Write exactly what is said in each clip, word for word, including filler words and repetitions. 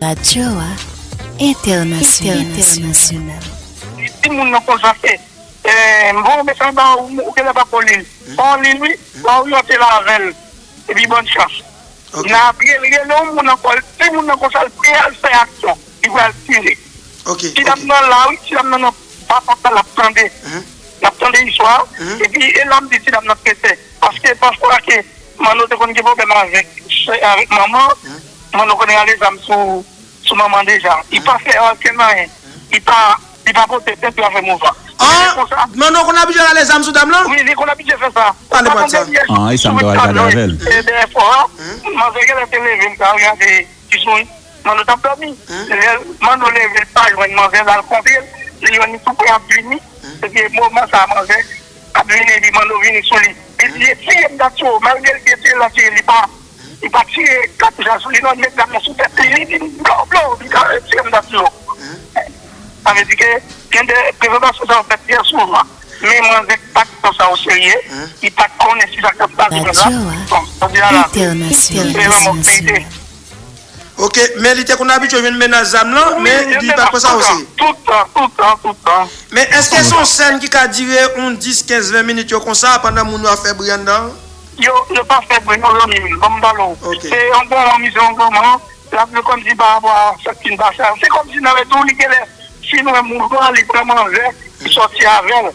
Radyo a entènasyonal. Timoun nan konsa se, eh, m voye yon mesaj ba ou, ou genlè pa ko li l. Fò w li l, wi. Fò w oryante l avè l. Epi bòn chans. N ap rele, rele yon moun ankò. Timoun nan konsa, l prè al fè aksyon. Li pral tire. Ti dam nan la, wi. Ti dam nan nan papa l ap tande. L ap tande istwa a. Epi, e la m di ti dam nan trete. Paske pafwa ke Manno te konn gen pwoblèm avèk, avèk manman, Manno konn rale zam sou, sou manman deja. Li pa fè okenn anyen. Li pa, li pa pote plent, li pa fè mouvan. Ah, Manno konn abitye rale zam sou dam lan? Wi, li konn abitye fè sa. Pale mwen sa. Ah, e sa m te pral gade avè l. E dèyè fò a, manzè genlè te leve, l t al gade ti sourit. Manno t ap dòmi. Lè Manno leve, l pa jwenn manzè, l al kontre l, li jwenn li tou prè ap vini. Epi moman sa a, manzè ap vini, epi Manno vini sou li. Li di, "Tiye m, Datio." Malgre l te tire l, li pa, li pa tire katouch la sou li, non, li met zam nan sou tèt li, li di, "Blow, blow," li ka retire m, Datio. Sa vle di ke gen de prezantasyon sa yo fèt trè souvan. Men manzè pa t pran sa oserye, li pa t konnen si sa k ap pase konsa. Bon, jodi a la, se yon mòd verite. Ok, men li te konn abitye jwenn menas zam lan, men li pa t pran sa oserye. Tout tan, tout tan, tout tan. Men èske se yon sèn ki ka dire yon dis, kenz, ven minit yo konsa pandan moun yo ap fè bri anndan? Yo, yo pa fè bri, non, zanmi m, ban m pale w. Se yon granmoun, misye yon granmoun, l ap jwe kòmsi pa rapò a sa k fin pase a. Se kòmsi nan retour li genlè fin wè mouvman, li pran manzè, li sòti avè l.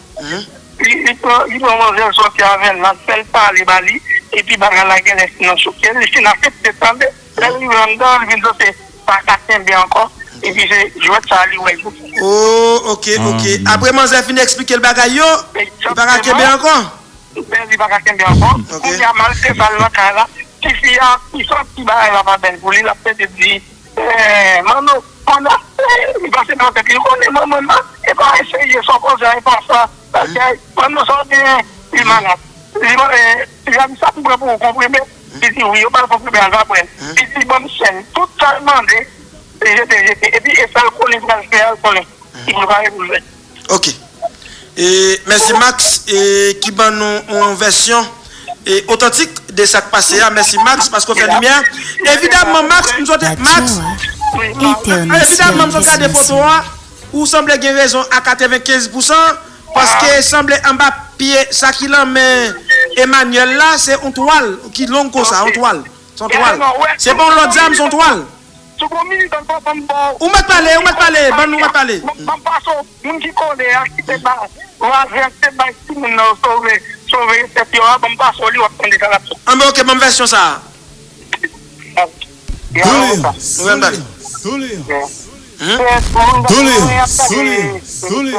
Li, li pran, li pran manzè, l sòti avè l, l ap fè l pale ba li, epi bagay la genlè fin nan choke l, li fin aksepte tande. Lè l rive anndan, li vin sanse pa ka kenbe ankò, epi se jwèt sa a li wè l pou fè. Oh, ok, ok. Apre manzè fin eksplike l bagay yo, li pa ka kenbe ankò? Li pa ka kenbe ankò. Kounye a, malgre sa, l nan kay la, tifi a, li santi bagay la pa bèl pou li, l ap plede di, eh, Manno, Manno, eh, li pase nan tèt li, ou konnen manman nan, e pa eseye sa w panse a, e pa sa, bagay, Manno, sa w genyen, li malad. Li, eh, li a di sa pou pran pou ou konprime, li di wi, yo ba l konprime, al va pran. Li di, ban m sèl, tout sa l mande, se jete, jete, epi e sa l konnen pral fè a, l konnen, li prepare pou l fè. Ok. E, mèsi Max, e, ki ban nou yon vèsyon, e, otantik de sa k pase a. Mèsi Max, paske w fè limyè. Evidamman, Max, m swete, Max, evidamman, m sot gade foto a, ou sanble gen rezon a katrevenkenz pousan, paske sanble anba pye sa ki lan men Emmanuel la, se yon twal ki long konsa, yon twal. Se yon twal. Se pa yon lòt zam, se yon twal. Ou mèt pale, ou mèt pale, bann ou mèt pale. Ban m pase w, moun ki kole a, ki te bay, raven ki te bay timoun nan sove, sove tèt yo a, ban m pase w li, w ap tande sa l ap di. Anben, ok, ban m vèsyon sa a. Tande, tande. Tande, tande.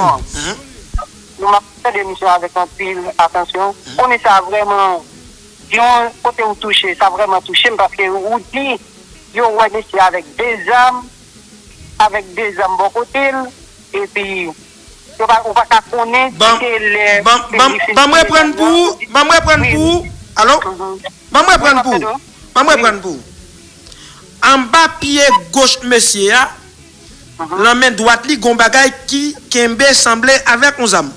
Nou m ap tande misye avèk anpil atansyon. Konnen sa vrèman yon kote ou touche, sa vrèman touche m, paske ou di yo wè mesye avèk de zam, avèk de zam bò kote l, epi yo pa, ou pa ka konnen si se lè. Ban m reprann pou ou, ban m reprann pou ou. Alo? Ban m reprann pou ou. Ban m reprann pou ou. Anba pye goch mesye a, lan men dwat li, gon bagay ki kenbe sanble avèk yon zam.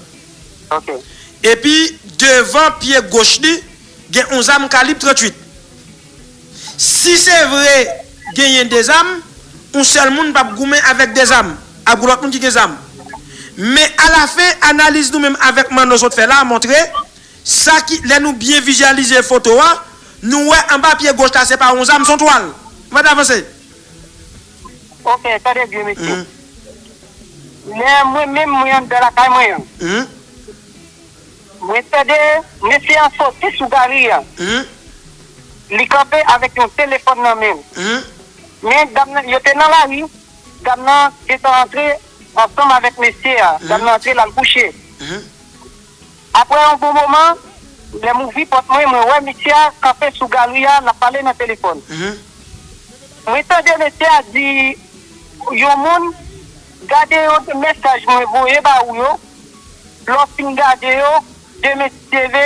Epi, devan pye goch li, gen yon zam kalib tranntuit. Si se vre genyen de zam, yon sèl moun p ap goumen avèk de zam, ap gen lòt moun ki gen zam. Men alafen, analiz nou menm avèk Manno sot fè la a montre, sa ki, lè nou byen vizyalize foto a, nou wè anba pye goch la, se pa yon zam, se yon twal. Ou mèt avanse. Ok, tande byen, mesye. Lè mwen menm, mwen anndan lakay mwen an. Mwen tande mesye an soti sou galri a. Li kanpe avèk yon telefòn nan men l. Men dam nan, yo te nan lari, dam nan gentan antre ansanm avèk mesye a. Dam nan antre, l al kouche. Apre yon bon moman, lè m ouvri pòt mwen, mwen wè mesye a kanpe sou galri a, l ap pale nan telefòn. Mwen tande mesye a di yon moun, gade yon mesaj mwen voye ba ou yo, lè w fin gade yo, demen si Dye vle,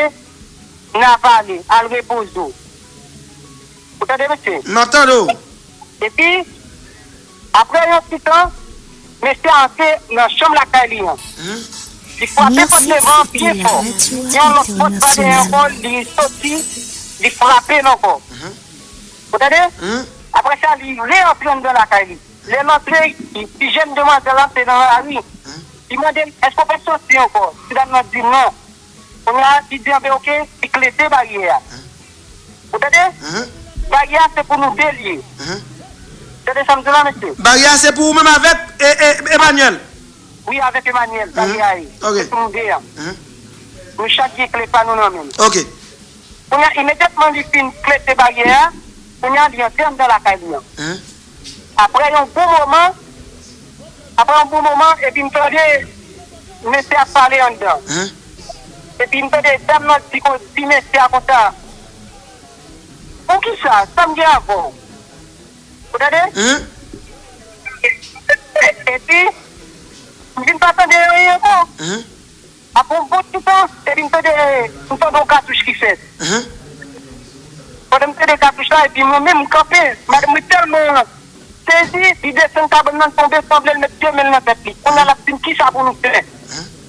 n a pale, al repoze w. Ou tande, mesye? M ap tande w. Epi, apre yon ti tan, mesye a antre nan chanm lakay li an. Li frape pòt devan an byen fò. Gen yon lòt pòt pa dèyè ankò, li soti, li frape l ankò. Ou tande? Apre sa, li re-antre anndan lakay li. Lè m antre, ti jèn demwazèl la te nan lari. Li mande m, "Èske w pral soti ankò?" Ti dam nan di, "Non." Kounye a, li di, "Anben, oke," li klete baryè a. Ou tande? Baryè a se pou nou de li ye. Tande sa m di la, mesye? Baryè a se pou ou menm avèk e, e, Emmanuel? Wi, avèk Emmanuel, baryè a ye. Ok. Se pou nou de a. Nou chak gen kle pa nou nan men nou. Ok. Kounye a, imedyatman li fin klete baryè a, kounye a, li antre anndan lakay li an. Apre yon bon moman, apre yon bon moman, epi m tande mesye ap pale anndan. Epi m tande dam nan di kon, di mesye a konsa, "Poukisa? Sa m gen avè w?" Ou tande? Epi, m vin pa tande anyen ankò. Apre yon bon ti tan, epi m tande, m tande yon katouch ki fèt. Pandan m tande katouch la, epi mwen menm, m kanpe. Madanm mwen tèlman sezi, li desann kabann nan, tonbe, sanble l met de men l nan tèt li. Kounye a, l ap di m, "Kisa pou nou fè?"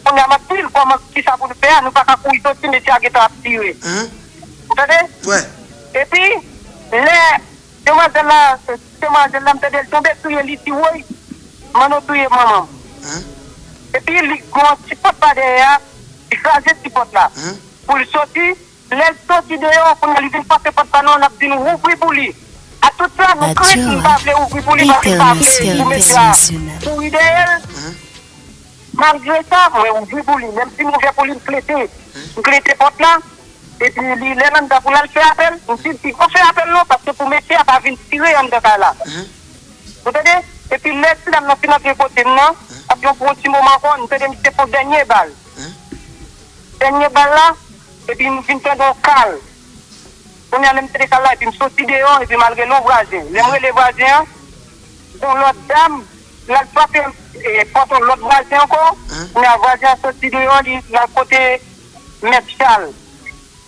Kounye a, m ap di l, "Kòman, kisa pou nou fè a? Nou pa ka kouri soti, mesye a gentan ap tire." Ou tande? Epi, lè demwazèl la, demwazèl la, m tande l tonbe, touye, li di, "Woy, manno touye manman m." Epi li gen yon ti pòt pa dèyè a, li kraze ti pòt la. Pou l soti, lè l soti deyò, kounye a li vin frape pòt pa nou, l ap di nou, "Ouvri pou li." A tout sa, nou krent, nou pa vle ouvri pou li, paske n pa vle pou mesye a kouri dèyè l. Malgre sa, mwen ouvri pou li. Lè m fin ouvè pou li, m klete. M klete pòt la. Epi li, lè l anndan pou l al fè apèl, m di l, "Pito fè apèl non, paske pou mesye a pa vin tire anndan kay la." Ou tande? Epi lè ti dam nan fin antre kote m nan, ap yon bon ti moman ankò, m tande misye fè yon dènye bal. Dènye bal la, epi m vin tande yon kal. Kounye a, lè m tande kal la, epi m soti deyò, epi m al rele yon vwazen. Lè m rele vwazen an, yon lòt dam, l al frape, e, pòt yon lòt vwazen ankò. Kounye a, vwazen an soti deyò, li, l al kote mèt Chal.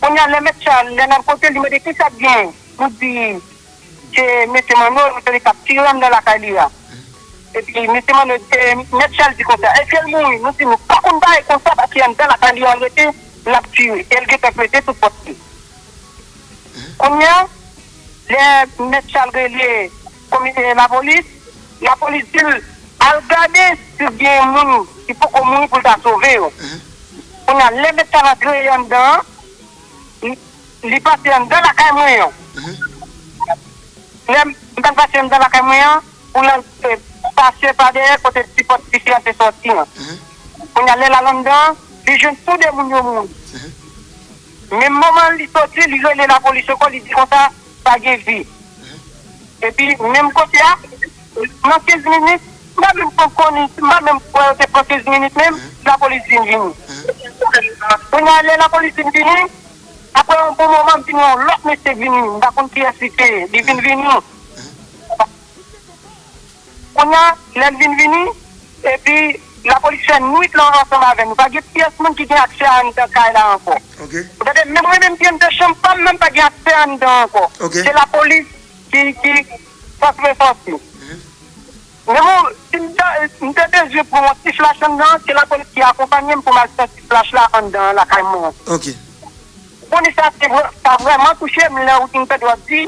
Kounye a, lè mèt Chal, lè n al kote, li mande, "Kisa k gen?" Nou di, "Se mesye Manno, nou tande k ap tire anndan lakay li a." Epi mesye Manno, e, mèt Chal di konsa, "Èske l mouri?" Nou di, "Nou pa konn bagay konsa, paske anndan lakay li a l rete, l ap tire. E l gentan klete tout pòt li." Kounye a, lè mèt Chal rele komi-, e, lapolis, lapolis di l, "Al gade si gen moun ki poko mouri pou l ta sove yo." Kounye a, lè mèt Chal antre anndan an, li, li pase anndan lakay mwen an. Lè m t al pase anndan lakay mwen an, pou l al, e, pase pa dèyè kote ti pòt tifi a te sòti an. Kounye a, lè l al anndan an, li jwenn tou de moun yo mouri. Menm moman li soti, li rele lapolis ankò, li di konsa, "Pa gen vi." Epi, menm kote a, nan kenz minit, m pa menm konn, m pa menm kwè yo te pran kenz minit menm, lapolis vin vini. Kounye a, lè lapolis vin vini, apre yon bon moman, m vin wè yon lòt mesye vini, m pa konn kiyès li te ye, li vin vini. Kounye a, lè l vin vini, epi lapolis fè nwit lan ansanm avè nou. Pa gen pyès moun ki gen aksè anndan kay la ankò. Ou tande, menm mwen menm ki anndan chanm pa m nan, m pa gen aksè anndan ankò. Se lapolis ki, ki fòse m sòti. Men bon, si m ta, m te bezwen pran yon ti flach anndan, se lapolis ki akonpaye m pou m al pran ti flach la anndan lakay mwen. Kounye sa, se vrè, sa vrèman touche m lè ou fin tande w ap di,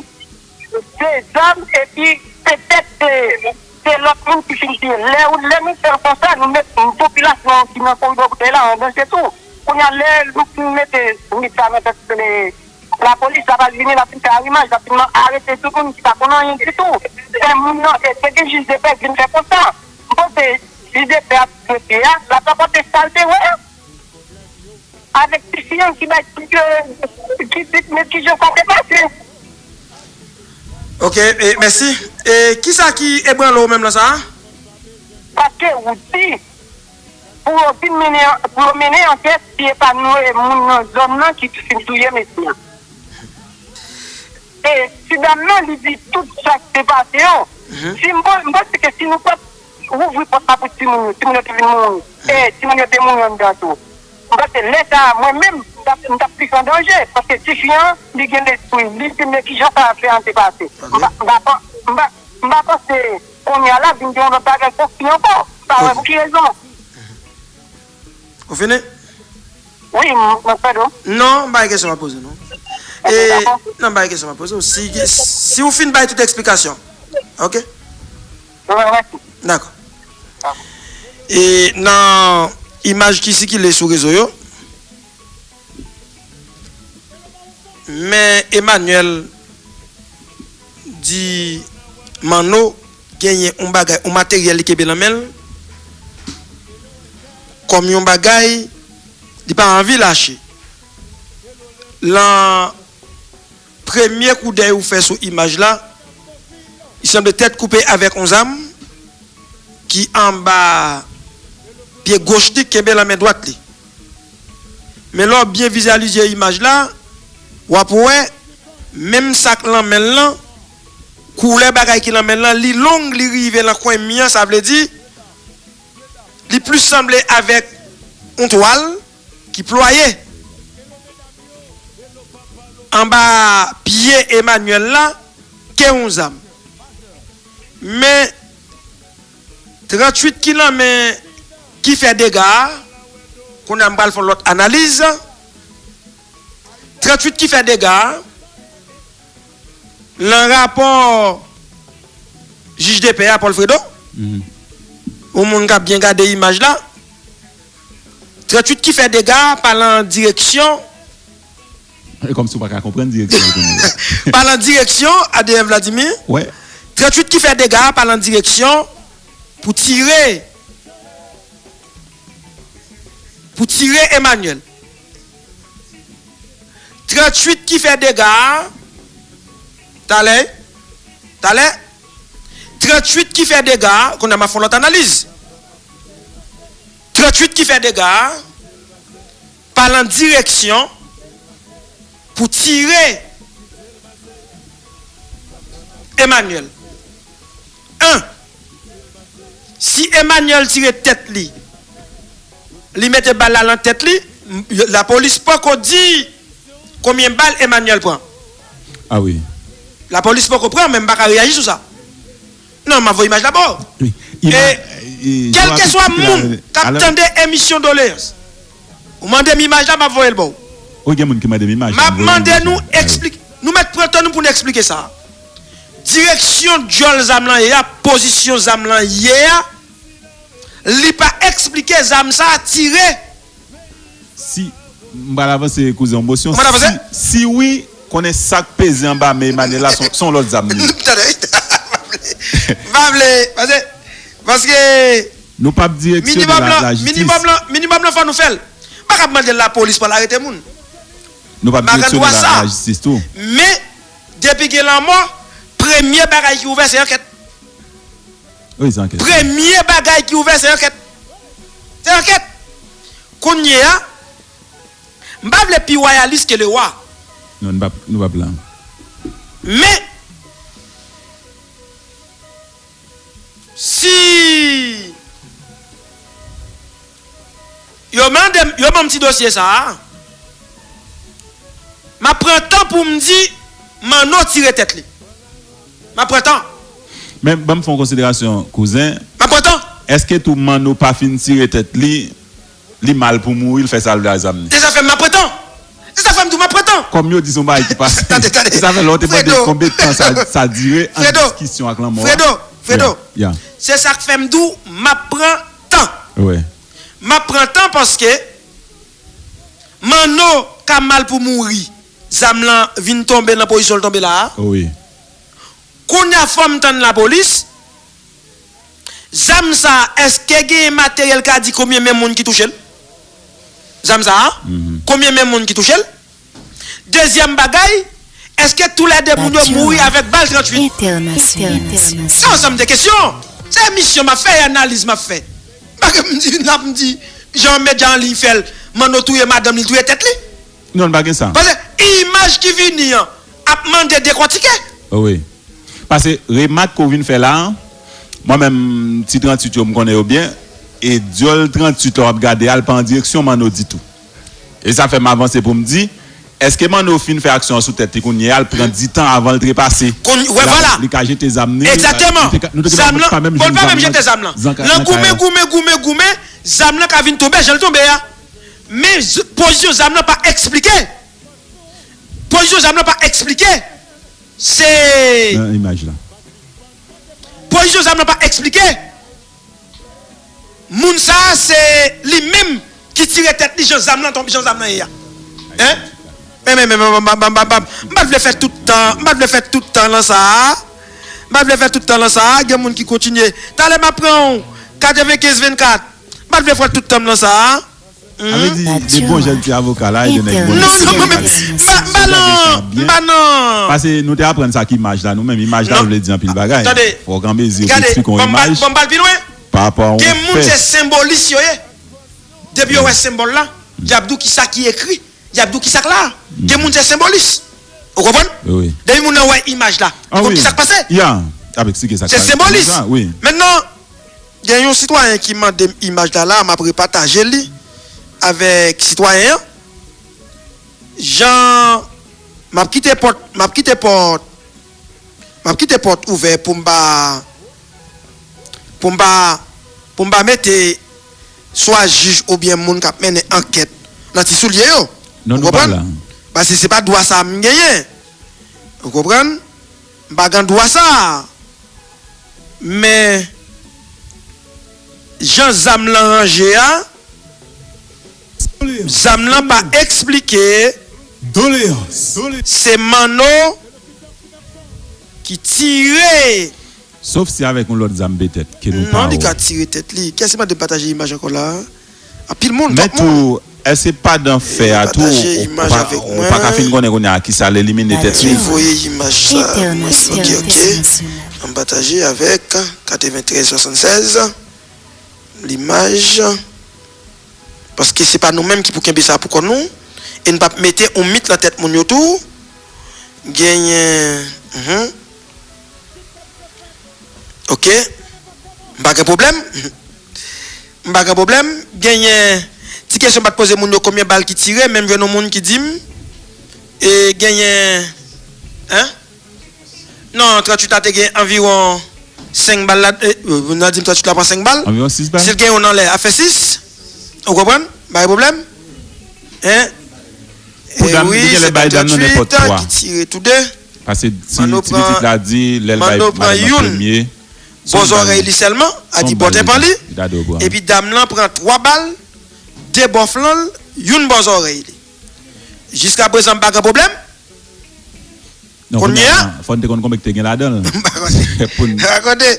se zam, epi petèt se, se lòt moun ki fin tiye. Lè ou, lè nou fè l konsa, nou met yon popilasyon ki nan koridò Boutèy la an danje tou. Kounye a, lè nou fin mete nèg sa nan tèt lapolis, l ap al vini, l ap fin fè arimaj, l ap fin arete tout moun ki pa konn anyen ditou. Fè moun nan, e, te gen jij de pè vin fè konsa. M panse jij de pè ap trete a, l ap rapòte sa l te wè a. Avèk ti fi an ki bay tout, ki di, men kijan sa te pase. Ok, e, mèsi. E kisa ki ebranle w menm nan sa a? Paske ou di, pou yo vin mennen, pou yo mennen ankèt, si e pa nou, e moun nan zòn nan ki fin touye mesye an. E ti dam nan, li di tout sa k te pase yo. Si m, m panse ke si nou pa t ouvri pòt la pou timoun yo, timoun yo te vin mouri. E timoun yo te mouri anndan tou. M panse lè sa a, mwen menm, m t ap, m t ap plis an danje, paske tifi an, li gen lespri, li di men kijan sa a fè an te pase. M pa, m pa, m pa, m pa panse kounye a la vin gen yon lòt bagay konfli ankò. M pa wè pou ki rezon. Ou fini? Wi, m, mwen pèdi w. Non, m pa gen kesyon m ap poze w, non. Ok, e, dakò. Non, m pa gen kesyon m ap poze w. Si, si w fin bay tout eksplikasyon. Ok? Dakò. E nan imaj ki sikile sou rezo yo, men Emmanuel di Manno genyen yon bagay, yon materyèl li kenbe nan men l, kòm yon bagay li pa anvi lache. Lan premye koudèy ou fè sou imaj la, li sanble tèt koupe avèk yon zam ki anba pye goch li, kenbe lan men dwat li. Men lè w byen vizyalize imaj la, w ap wè menm sa k lan men l lan, koulè bagay ki lan men l lan, li long, li rive lan kwen mi an, sa vle di, li plis sanble avèk yon twal ki plwaye anba pye Emmanuel la ke yon zam. Men tranntuit ki nan men ki fè dega a, kounye a m pral fè yon lòt analiz. Tranntuit ki fè dega a, nan rapò jij de pè a, Paul Fredo, yon moun k ap byen gade imaj la, tranntuit ki fè dega a pa lan direksyon. E kòmsi w pa ka konprann direksyon l kounye a. Pa lan direksyon A D M Vladimir. Wè. Tranntuit ki fè dega a pa lan direksyon pou tire, pou tire Emmanuel. Tranntuit ki fè dega a, talè, talè, tranntuit ki fè dega a, kounye a m ap fè yon lòt analiz. Tranntuit ki fè dega a pa lan direksyon pou tire Emmanuel. En, si Emmanuel tire tèt li, li mete bal la lan tèt li, m-, lapolis poko di konbyen bal Emmanuel pran. Ah wi. Lapolis poko pran, men m pa ka reyaji sou sa. Non, m ap voye imaj la ba w. Wi. Ima-, e, e, kèlkeswa moun k ap tande emisyon Doleyans, ou mande m imaj la, m ap voye l ba w. Wi, gen moun ki mande m imaj la, m ap mande nou eksplike. Nou mèt pran tan nou pou nou eksplike sa. Direksyon dyòl zam lan ye a, pozisyon zam lan ye a, li pa eksplike zam sa a tire. Si, m pral avanse, kouzen, yon mosyon. Ou pral avanse? Si, si wi, konnen sa k peze anba men Emmanuel la, se yon, se yon lòt zam li ye. Tande, m pa vle, m pa vle, paske, paske nou p ap direksyone minimòm la, lan, lajistis. Minimòm lan, minimòm lan fò nou fè l. M pa ka mande lapolis pou al arete moun. Nou p ap direksyone lan, lajistis tou. Men, depi gen lanmò, premye bagay ki ouvè, se ankèt. Wi, se ankèt. Premye bagay ki ouvè, se ankèt. Se ankèt. Kounye a, m pa vle pi wayalis ke lewa. Non, nou p ap, nou p ap la. Men, si yo mande m, yo ban m ti dosye sa a, m ap pran tan pou m di Manno tire tèt li. M ap pran tan. Men, ban m fè yon konsiderasyon, kouzen. M ap pran tan. Èske tou Manno pa fin tire tèt li, li mal pou mouri, l fè sa l vle a zam li? Se sa fè m, m ap pran tan. Se sa fè m di w, m ap pran tan. Kòm yo di se yon bagay ki pase. Tande, tande. Se sa fè lè w te mande konbyen tan sa, sa dire an diskisyon ak lanmò a. Fredo, Fredo, Fredo. Se sa k fè m di w, m ap pran tan. Wi. M ap pran tan paske Manno ka mal pou mouri. Zam lan vin tonbe nan pozisyon l tonbe la a. Wi. Kounye a fò m tann lapolis. Zam sa a, èske genyen materyèl ka di konbyen men moun ki touche l? Zam sa a, konbyen men moun ki touche l? Dezyèm bagay, èske toulède moun yo mouri avèk bal tranntuit? Entènasyonal. Se yon ansanm de kesyon. Se emisyon m ap fè, e analiz m ap fè. M pa gen m di, n ap m di, jan medya an liy fè l, Manno touye madanm li, touye tèt li. Non, pa gen sa. Paske imaj ki vini an ap mande dekòtike. Wi. Paske remak ke w vin fè la a, mwen menm, ti tranntuit yo, m konnen yo byen, e dyòl tranntuit la w ap gade a, l pa an direksyon Manno ditou. E sa fè m avanse pou m di, èske Manno fin fè aksyon an sou tèt li kounye a, l pran di tan avan l trepase? Kounye, wè, vwala. Li ka jete zam li. Egzakteman. Zam lan, bon, l pa menm jete zam lan. Lan goumen, goumen, goumen, goumen, zam lan ka vin tonbe, jan l tonbe a. Men z-, pozisyon zam lan pa eksplike. Pozisyon zam lan pa eksplike. Se nan imaj la. pozisyon zam nan pa eksplike. Moun sa a, se li menm ki tire tèt li jan zam nan tonbe, jan zam nan ye a. Hein? Men, men, men, men, m pa t vle fè tout tan, m pa t vle fè tout tan lan sa a. M pa t vle fè tout tan lan sa a. Gen moun ki kontinye. Talè m ap pran w katrevenkenz vennkat. M pa t vle fè tout tan m lan sa a. Sa vle di, de bon jan ti avoka la, e de nèg bon. Non, non, mwen menm, m pa, m pa nan, m pa nan. Paske nou te aprann sa k imaj la, nou menm, imaj la vle di anpil bagay. Tande, fòk anmezi ou eksplike yon imaj. Bon, m ba l pi lwen. Pa rapò a yon fè. Gen moun se senbolis yo ye. Depi yo wè senbòl la, y ap di w ki sa ki ekri, y ap di w ki sa k la. Gen moun se senbolis. Ou konprann? Wi, wi. Depi moun nan wè imaj la, li konn ki sa k pase. Ya, y ap eksplike sa k pase. Se senbolis. Mentnan, gen yon sitwayen ki mande m imaj la la, m ap repataje li avèk sitwayen an. Jan m ap kite pòt, m ap kite pòt, m ap kite pòt ouvè pou m pa, pou m pa, pou m pa mete swa jij oubyen moun k ap mennen ankèt nan ti soulye yo. Ou konprann? Paske se pa dwa sa a m genyen. Ou konprann? M pa gen dwa sa a. Men, jan zam lan ranje a, zam lan pa eksplike. Se Manno ki tire. Sof si avèk yon lòt zam petèt ke nou pa wè. Non, li ka tire tèt li. Kiyès ki mande m pataje imaj ankò la? Anpil moun, twòp moun. Men tou, èske pandan fè a tou, ou pa, ou pa ka fin konnen kounye a kisa l elimine tèt li? Voye imaj sa. Ok, ok. An pataje avèk katreventrèz swasannsèz. Limaj. Paske se pa nou menm ki pou kenbe sa pou kò nou. E n p ap mete yon mit lan tèt moun yo tou. Genyen. Mhm. Ok. M pa gen pwoblèm. M pa gen pwoblèm. Genyen ti kesyon m pa t poze moun yo, konbyen bal ki tire, men m jwenn yon moun ki di m, e, genyen, hein? Non, tranntuit la te gen anviwon senk bal la, e, moun nan di m tranntuit la pran senk bal. Anviwon sis bal? Si l gen youn anlè, ap fè sis. Ou konprann? M pa gen pwoblèm. Hein? Pou dam, li genlè bay dam nan nenpòt twa. Ki tire tou de. Paske si ti pitit la di, lè l bay madanm nan premye, bò zòrèy li sèlman, a di bò tenpan li. Epi dam lan pran twa bal, de bò flan l, youn bò zòrèy li. Jiskaprezan, m pa gen pwoblèm. Kounye a, fò n te konn konbyen ki te gen ladan l. M pa konnen. M pa konnen.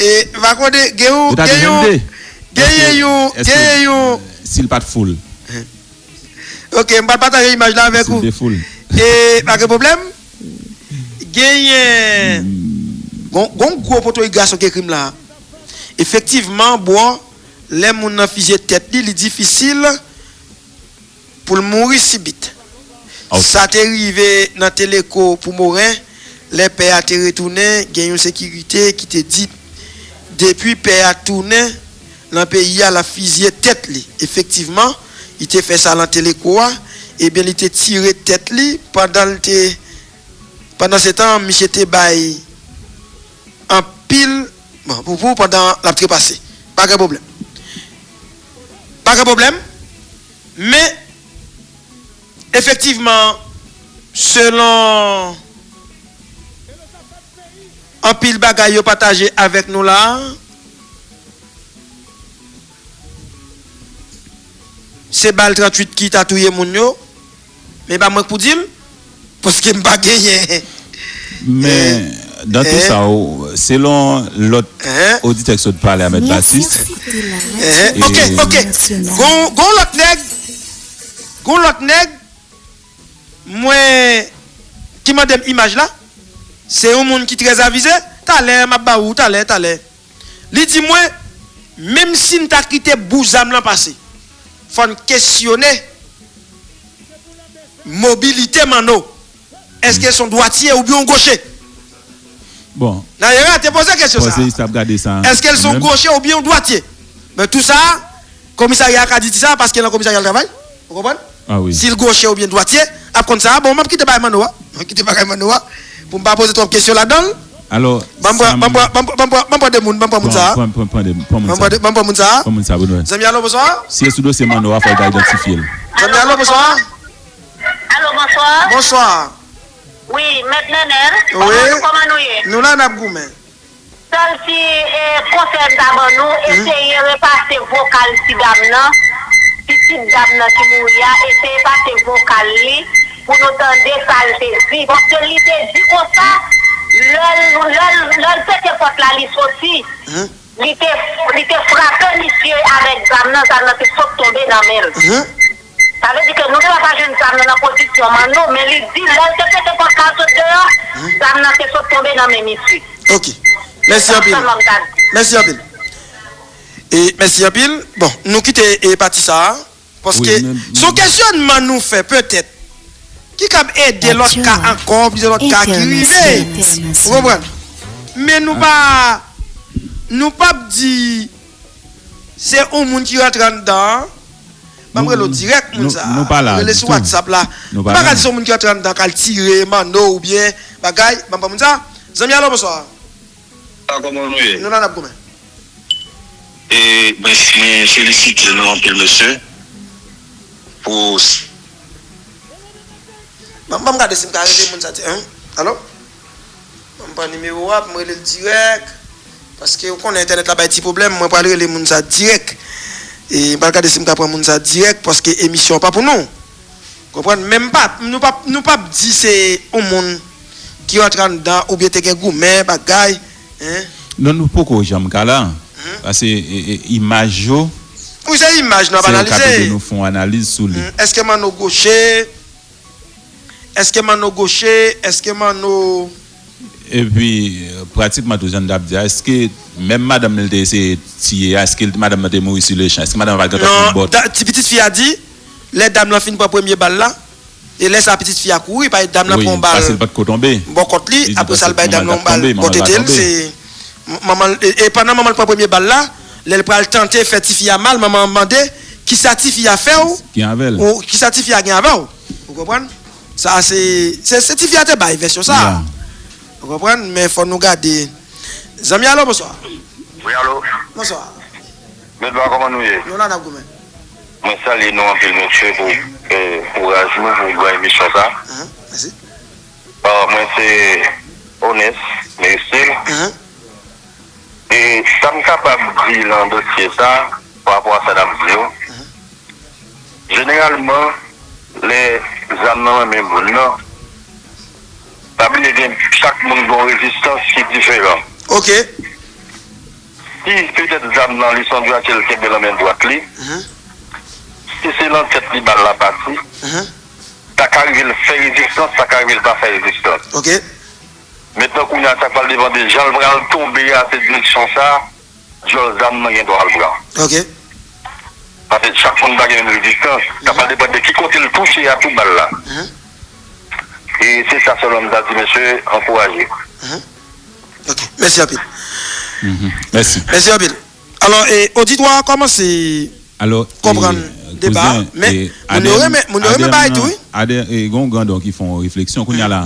E, m pa konnen, gen yon, gen yon, gen yon, gen yon. Si l pa t full. Ok, m pral pataje imaj la avèk ou. Si l te full. E, pa gen pwoblèm. Genyen. Gon, gon gwo poto gason ki ekri m la. Efektivman, bro, lè moun nan fizye tèt li, li difisil pou l mouri sibit. Sa te rive nan Teleko pou Moren, lè pè a te retounen, gen yon sekirite ki te di, depi pè a tounen nan peyi a, l ap fizye tèt li. Efektivman, li te fè sa nan Teleko a, ebyen, li te tire tèt li pandan l te, pandan se tan, misye te bay anpil, bon, poupou pandan l ap trepase. Pa gen pwoblèm. Pa gen pwoblèm. Men, efektivman, selon anpil bagay yo pataje avèk nou la, se bal tranntuit ki ta touye moun yo, men e pa mwen k pou di l, paske m pa genyen. Men, dan tou sa, selon lòt oditè k sot pale a Mèt Batis. Ok, ok. Gon, gon lòt nèg, gon lòt nèg, mwen, ki mande m imaj la, se yon moun ki trè avize, talè, m ap ba ou, talè, talè. Li di mwen, menm si n ta kite bout zam lan pase, fò n kesyone mobilite Manno. Èske l se yon dwatye oubyen yon goche? Bon. Dayè, te poze kesyon sa a. Èske l se yon goche oubyen yon dwatye? Men tou sa, komisarya a ka di ti sa, paske nan komisarya l travay. Ou konprann? Si l goche oubyen dwatye, ap konn sa. Bon, m ap kite bagay Manno a. M ap kite bagay Manno a. Pou m pa poze twòp kesyon ladan l. Alò, ban m pran, ban m pran, ban m pran, ban m pran, ban m pran de moun, ban m pran moun sa a. Pran, pran, pran de, pran moun sa a. Ban m pran de, ban m pran moun sa a. Pran moun sa a, Benoît. Zanmi, alo, bonswa. Si e sou dosye Manno a, fò l ta idantifye l. Zanmi, alo, bonswa. Alo, bonswa. Bonswa. Wi, Mèt Nènèl. Wi. Kòman nou, kòman nou ye? Nou la, n ap goumen. Sèl ti e, konsèy m ta ban nou, eseye repase vokal ti dam nan, pitit dam nan ki mouri a, eseye pase vokal li pou nou tande sa l te di. Paske li te di konsa, lè l, lè l, lè l pete pòt la, li soti. Li te, li te frape misye avèk zam nan, zam nan te sot tonbe nan men l. Sa vle di ke nou te pa jwenn zam nan nan pozisyon Manno, men li di lè l te pete pòt la sot deyò, zam nan te sot tonbe nan men misye. Ok. Mèsi anpil. Mèsi anpil. E mèsi anpil. Bon, nou kite e pati sa a, paske se yon kesyònman nou fè petèt ki kab ede lòt ka ankò, plizyè lòt ka ki rive. Ou konprann? Men nou pa, nou p ap di se yon moun ki rantre anndan an. Ban m rele w dirèk, moun sa a. Rele sou WhatsApp la. Nou pa ka di se yon moun ki rantre anndan k al tire Manno oubyen bagay. Ban m pran moun sa a. Zanmi, alo, bonswa. Sa, kòman nou ye? Nou la, n ap goumen. E, mwen, mwen felisite nou anpil, mesye, pou Ban, ban m gade si m ka rele moun sa di, hein? Alo? Ban m pran nimewo a pou m rele l dirèk. Paske ou konnen entènèt la bay ti pwoblèm, mwen pral rele moun sa dirèk. E m pral gade si m ka pran moun sa dirèk, paske emisyon an pa pou nou. Konprann? Men m pa, nou pa, nou p ap di se yon moun ki rantre anndan oubyen te gen goumen, bagay, hein? Non, nou poko janm ka la. Paske e, e, imaj yo, wi, se imaj nou ap analize. Se yo k ap ede nou fè yon analiz sou li. Èske Manno goche? Èske Manno goche? Èske Manno... Epi, pratikman tou, jan n t ap di a, èske menm madanm li te eseye tiye a, èske madanm nan te mouri sou lechan? Èske madanm nan pa t gentan fin bòt? Non, ti pitit fi a di, lè dam lan fin pran premye bal la, e lè sa a pitit fi a kouri, paske dam lan pran yon bal bò kòt li, apre sa l bay dam lan yon bal bò tete l, se manman l, e, e pandan manman l pran premye bal la, lè l pral tante fè tifi a mal, manman an mande, kisa tifi a fè w? Gen avè l. Ou, kisa tifi a gen avè w? Ou konprann? Sa se, se, se tifi a te bay vèsyon sa. Ou konprann? Men fò nou gade. Zanmi, alo, bonswa. Wi, alo. Bonswa. Medwa, kòman nou ye? Nou la, n ap goumen. Mwen salye nou anpil, mesye, pou, eh, kouraj nou pou gran emisyon sa. Mèsi. Ah, mwen se Onès Meristil. E sa m kapab di nan dosye sa, pa rapò a sa n ap di yo, jeneralman, lè zam nan nan men moun nan, pa bliye gen, chak moun gen yon rezistans ki diferan. Ok. Si petèt zam nan li se yon dwatye l kenbe nan men dwat li, si se nan tèt li bal la pati, sa ka rive l fè rezistans, sa ka rive l pa fè rezistans. Ok. Mentnan kounye a, sa pral depann de jan l pral tonbe a, se direksyon sa, dyòl zam nan gen dwa al pran. Ok. Paske chak moun pa gen menm rezistans. Sa pral depann de ki kote l touche a tou bal la. E se sa sèlman m ta di, mesye, ankouraje. Ok, mèsi anpil. Mèsi. Mèsi anpil. Alò, e, oditwa a kòmanse konprann deba a, men moun yo renmen, moun yo renmen bagay tou, wi. Adè, e, gen yon grandon ki fè yon refleksyon. Kounye a la,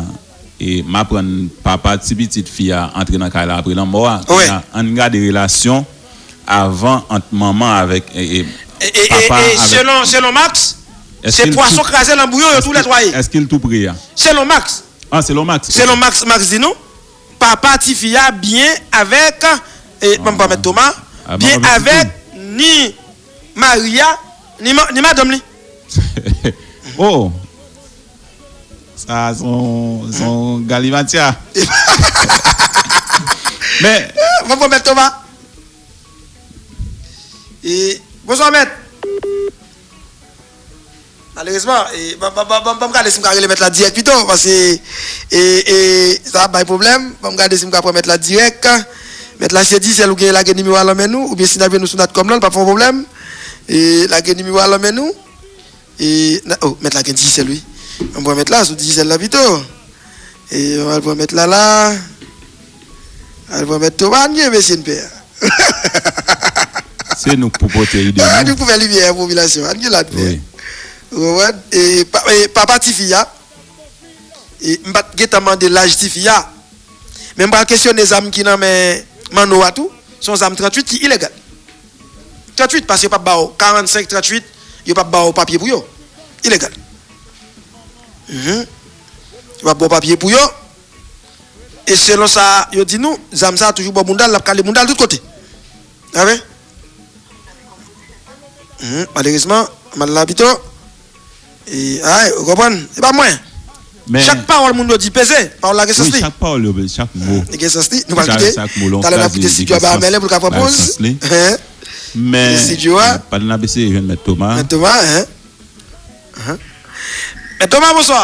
e, m aprann papa ti pitit fi a antre nan kay la apre lanmò a. Kounye a, ann gade relasyon avan ant manman avèk, e, e, papa avèk. Selon, selon Max, se pwason kraze nan bouyon yo toulètwa ye. Èske l tou pre a? Selon Max. Ah, selon Max. Selon Max, Max di nou, papa tifi a byen avèk, e, ban m pèmèt Thomas, byen avèk ni Maria, ni ma-, ni madanm li. Oh! Sa se yon, se yon galimatya. Men, ban m pèmèt Thomas. E, bonswa, mèt. Malerezman, e, ban, ban, ban, ban, ban m gade si m ka rele mèt la dirèk pito, paske, e, e, sa ap bay pwoblèm. Ban m gade si m ka pran mèt la dirèk. Mèt la, se Dizèl ou gen, lage nimewo a nan men nou, oubyen si n ap jwenn nou sou Natcom lan, li p ap fè yon pwoblèm. E, lage nimewo a nan men nou. E, na, oh, mèt la gen Dizèl, wi. Ban m pran mèt la sou Dizèl la pito. E, ban m al pran mèt la la. Al pran mèt Thomas, ann gen mesye n pè a. Se nou k pou pote ide nou. Nou k pou fè limyè a popilasyon an. Ann gen la n pè a. Wi. Ou konprann? E, pa, e, papa tifi a. E, m pa t gentan mande laj tifi a. Men m pral kesyone zam ki nan men Manno a tou. Se yon zam tranntuit ki ilegal. Tranntuit, paske yo p ap ba w karannsenk, tranntuit, yo p ap ba w papye pou yo. Ilegal. Mhm. Yo p ap ba w papye pou yo. E selon sa yo di nou, zam sa a toujou bò bounda l, l ap kale bounda l tout kote. Amen. Hum, malerezman, mal la pito. E, ay, ou konprann? E pa mwen. Men, chak pawòl moun yo di peze, pawòl la gen sans li. Wi, chak pawòl yo, chak mo. Li gen sans li. Nou pral kite. Talè n ap kite Sidyo a bay Mèlen pou l ka pran poz. Men, pandan n ap eseye jwenn Mèt Toma. Mèt Toma, hein? Mèt Toma, bonswa.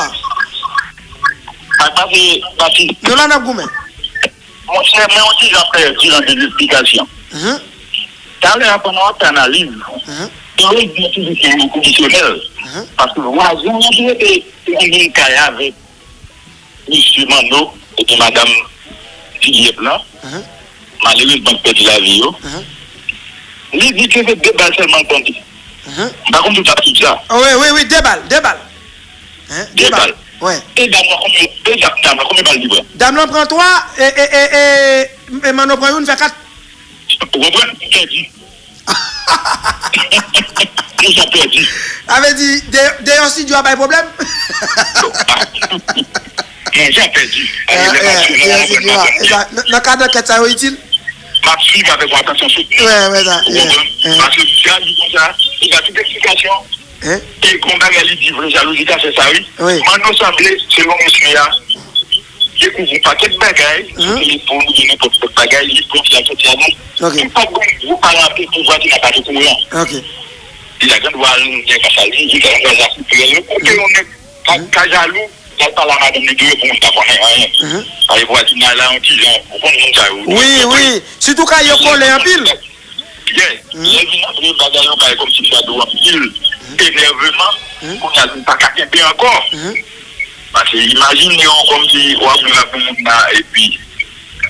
Sa k pase, Papi? Nou la, n ap goumen. Monchè, men yon ti jan pèdi nan dezesplikasyon. Talè a, pandan w ap fè analiz, erezman toujou se yon kondisyonèl. Paske vwazen an ki rete, te gen kay avèk mesye Manno epi madanm Jilyèt lan, malerezman ki pèdi lavi yo. Li di ke se de bal sèlman l tande. M pa konn si w t ap suiv sa. Wi, wi, wi, de bal, de bal. Hein? De bal. E dam lan konbyen, e dam, dam lan konbyen bal li pran? Dam lan pran twa, e, e, e, e, e Manno pran youn, fè kat. Ou konprann? Pèdi. Deja pèdi. Sa vle di, de, deyò Sidyo a bay pwoblèm? Deja pèdi. Nan, nan kad ankèt sa yo itil. M ap suiv avèk yon atansyon soutni. Ou konprann? Paske si a di konsa, li ba tout eksplikasyon. E gon bagay li di vre, jalouzi ka fè sa, wi. Manno sanble, selon mesye a, dekouvri yon pakèt bagay sou telefòn oubyen nenpòt lòt bagay, li pran fi a sòti avè l. Li pa t gon gwo paran anpil pou vwazen nan pa t okouran. Li ta gen dwa al nan kay papa li, li ta gen dwa al lakoupe l, kote yon nèg ka, ka jalou, l al pale a madanm li deyò pou moun pa konnen anyen. Paske vwazinay la, yon ti jan, ou konn moun sa yo. Wi, wi. Sitou kay yo kole anpil. Yeah. Lè vin antre bagay yo bay kòmsi m gade w anpil enèveman, kounye a l vin pa ka kenbe ankò. Paske imajine w kòmsi w ap viv ak yon moun la epi,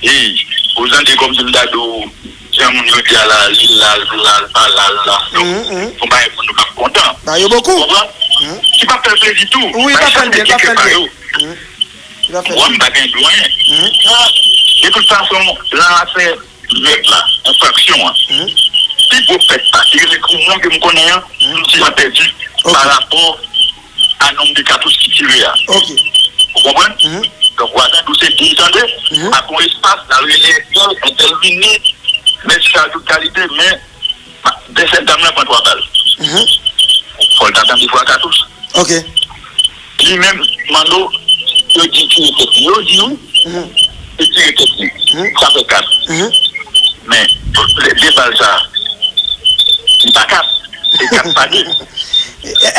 hey, ou santi kòmsi m gade w, jan moun yo di a la, li la, l la, l pa la, l la. Donk, se yon bagay pou nou p ap kontan. Ba yo bokou. Ou konprann? Ki p ap fè l plezi tou. Wi, pa fè l byen, pa fè l byen. Ou konprann, m pa gen dwa anyen. De tout fason, lan afè Mèt la, enfraksyon an. Pi gwo pèt la, ki rele Koumon ke m konnen an, m ti jan pèdi pa rapò a nonb de katouch ki tire a. Ou konprann? Donk, vwazen tou se di tande, ak yon espas, l al rele entèl, entèl vini, mèsi a tout kalite, men, dèyè dam nan pran twa bal. Fò l ta tande fwa katouch. Li menm, Manno, yo di tire tèt li. Yo di wi, yo tire tèt li. Sa fè kat. Men, de bal sa, li pa kat. Se kat pa de.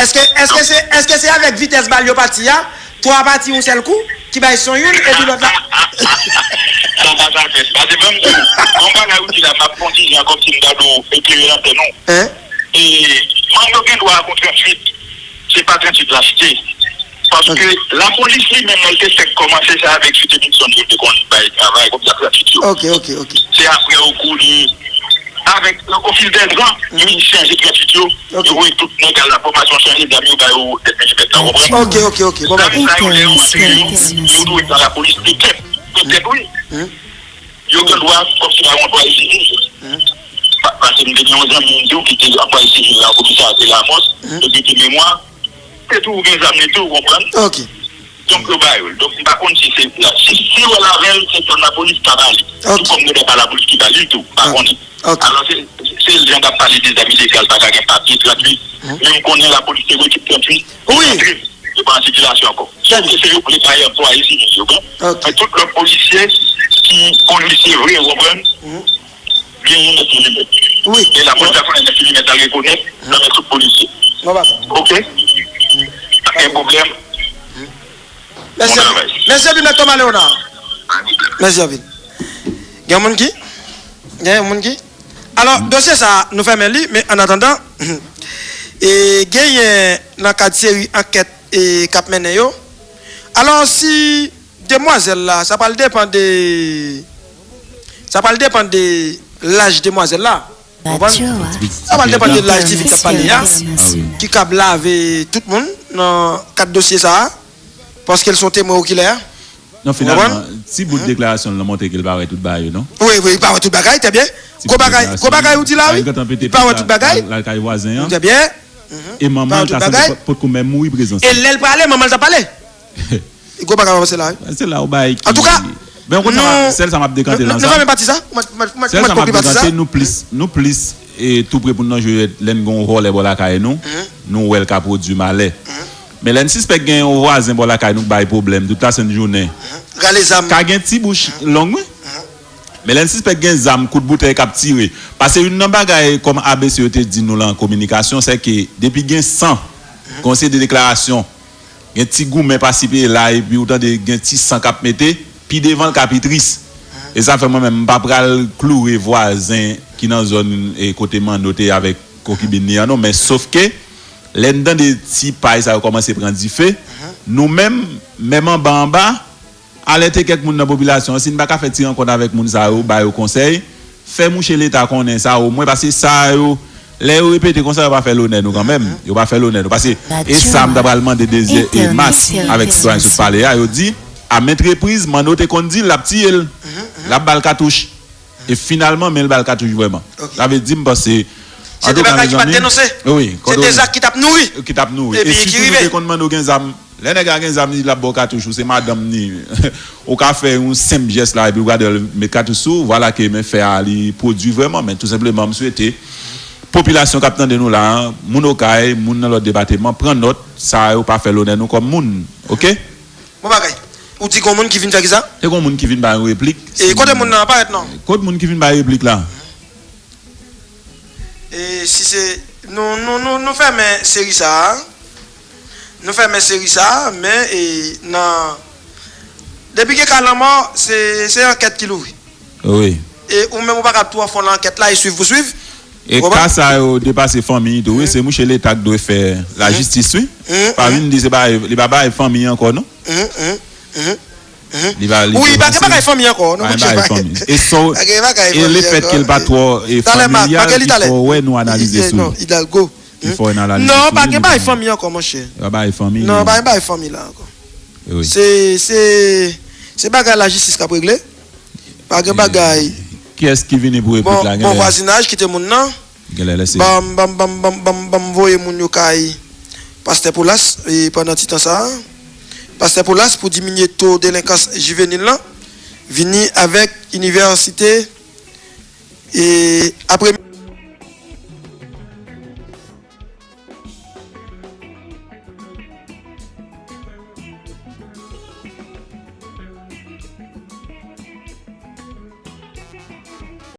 Èske, èske se, èske se avèk vitès bal yo pati a? Twa pati yon sèl kou, ki bay son youn, epi lòt la. Sa pa sa fèt. Paske menm tou, yon bagay ou di la, m ap fè yon ti jan kòmsi m ta dwe eklere lantèn ou. E, Manno gen dwa a gon tranntuit. Se pa tranntuit l achte. Paske lapolis li menm, lè l te fèk kòmanse, se avèk Site Nixon yo te konn bay travay kòmsa tranntuit yo. Se apre yo kouri avèk, o fil dè zan, yo vin chanje tranntuit yo. Yo voye tout nèg al nan fòmasyon, chanje zam yo ba yo, tèt milimèt la, ou konprann? Zam sa yo, lè yo tire yo, yo dwe pran lapolis petèt. Petèt, wi. Yo gen dwa, kòmsi pa yon dwa sivil. Pa-, paske m te gen yon zanmi m di w ki te anplwaye sivil nan komisarya de Lamòs, epi te memwa, te tou gen zam li tou, ou konprann? Donk, yo ba yo l. Donk, m pa konn si se, si, si yo al avè l, se zòn lapolis ka ba li. Tou kòm gen de pa lapolis ki ba li l tou, m pa konnen. Alò, se, se jan k ap pale de zam ilegal, pa ka gen papye, tranntuit. Men m konnen lapolis te wè ki tranntuit. Wi. Yo pa an sikilasyon ankò. Sòf ke se yo k vle bay anplwaye sivil yo, bon. Men tout lòt polisye ki polisye vre, ou konprann? Genyen nèf milimèt. Wi. E lapolis la konnen nèf milimèt la rekonèt nan men tout polisye. Oke? Pa gen pwoblèm. Mèsi anpil. Mèsi anpil, Mèt Toma Leonard. Mèsi anpil. Gen moun ki? Gen moun ki? Alò, dosye sa a, nou fèmen li, men annatandan, e, genyen nan kad seri ankèt, e, k ap mennen yo. Alò, si demwazèl la, sa pral depann de, sa pral depann de laj demwazèl la. Ou konprann? Sa pral depann de laj tifi k ap pale a, ki kab lave tout moun nan kad dosye sa a, paske l se yon temwen okilè. Non, finalman, ti bout deklarasyon l lan montre ke l pa wè tout bagay yo, non? Wi, wi, li pa wè tout bagay, trè byen. Gwo bagay, gwo bagay ou di la, wi. Li pa wè tout bagay. L al kay vwazen an. Trè byen. E manman l ta sanble potko menm mouri prezans li. E lè l prale, manman l t ap pale. Gwo bagay w ap pase la, wi. Se la yon bagay ki... Antouka, Men w konn sa m ap, sèl sa m ap dekante nan sa. Nou fèmen pati sa? Ou mèt, ou mèt, ou mèt, sèl sa m ap dekante, nou plis, nou plis e, tou pre pou n nan jwe lè n gen yon vòlè bò lakay nou, nou wè l ka pwodui malè. Men lè n sispèk gen yon vwazen bò lakay nou k bay pwoblèm tout lasent jounen, rale zam, ka gen ti bouch long, wi. Men lè n sispèk gen zam, kout boutèy k ap tire. Paske youn nan bagay kòm A B C yo te di nou lan kominikasyon, se ke depi gen san, gen yon seri de deklarasyon, gen ti goumen pasi peye la, epi ou tande gen ti san k ap mete, pi devan l ka pi tris. E sa fè mwen menm, m pa pral kloure vwazen ki nan zòn, e, kote Manno te avèk konkibin li an non, men sof ke lè n tande ti pay sa yo kòmanse pran dife, nou menm, menm anba anba, alète kèk moun nan popilasyon an, si n pa ka fè ti rankont avèk moun sa yo, ba yo konsèy, fè mouche Leta konnen sa omwen, paske sa yo, lè yo repete konsa, yo pa fè lonè nou kanmenm. Yo pa fè lonè nou. Paske, e sa m ta pral mande Désir e Mas avèk sitwayen sot pale a, yo di, a maintes reprises, Manno te konn di l, l ap tiye l, l ap ba l katouch. E finalman, men l ba l katouch vrèman. Sa vle di, m panse, antouka, mezanmi, wi, se de zak ki t ap nouri, ki t ap nouri. E sitou nou te konn Manno gen zam. Lè nèg la gen zam, li l ap ba w katouch, ou se madanm ni. Ou ka fè yon senp jès la, epi ou gade l met katouch sou ou, vwala ke men fè a li pwodui vrèman. Men tou senpleman, m swete popilasyon k ap tande nou la a, moun Okay, moun nan lòt depatman, pran nòt, sa yo pa fè lonè nou kòm moun, oke? Bon bagay. Ou di gon moun ki vin fè kisa? Te gon moun ki vin bay yon replik. E kote moun nan aparèt non? Kot moun ki vin bay replik la? E si se, nou, nou, nou, nou fèmen seri sa a. Nou fèmen seri sa a, men, e, nan, depi gen ka lanmò, se, se ankèt ki louvri. Wi. E ou menm ou pa kab twò fon nan ankèt la e swiv pou swiv. E ka sa yo depase fanmi tou, wi, se mouche Leta k dwe fè lajistis, wi. Pa vin di se bagay, li pa bagay fanmi ankò, non. Li pa, li wi, pa gen bagay fanmi ankò, non, monchè. E so, e lefèt ke l pa twò, e, familyal, il faut wè nou analize sou li. Hidalgo. Il faut analize sou li. Non, pa gen bagay fanmi ankò, monchè. Pa bagay fanmi. Non, pa gen bagay fanmi la ankò. Se, se, se bagay lajistis k ap regle. Pa gen bagay. Kiyès ki vini pou replik la? Bon, bon vwazinaj, kite moun nan. Ban m, ban m, ban m, ban m, ban m, ban m voye moun yo kay Pastè Polas, e, pandan ti tan sa a. Pastè Polas, pou diminye to delenkans jivenil lan, vini avèk inivèsite, e, apre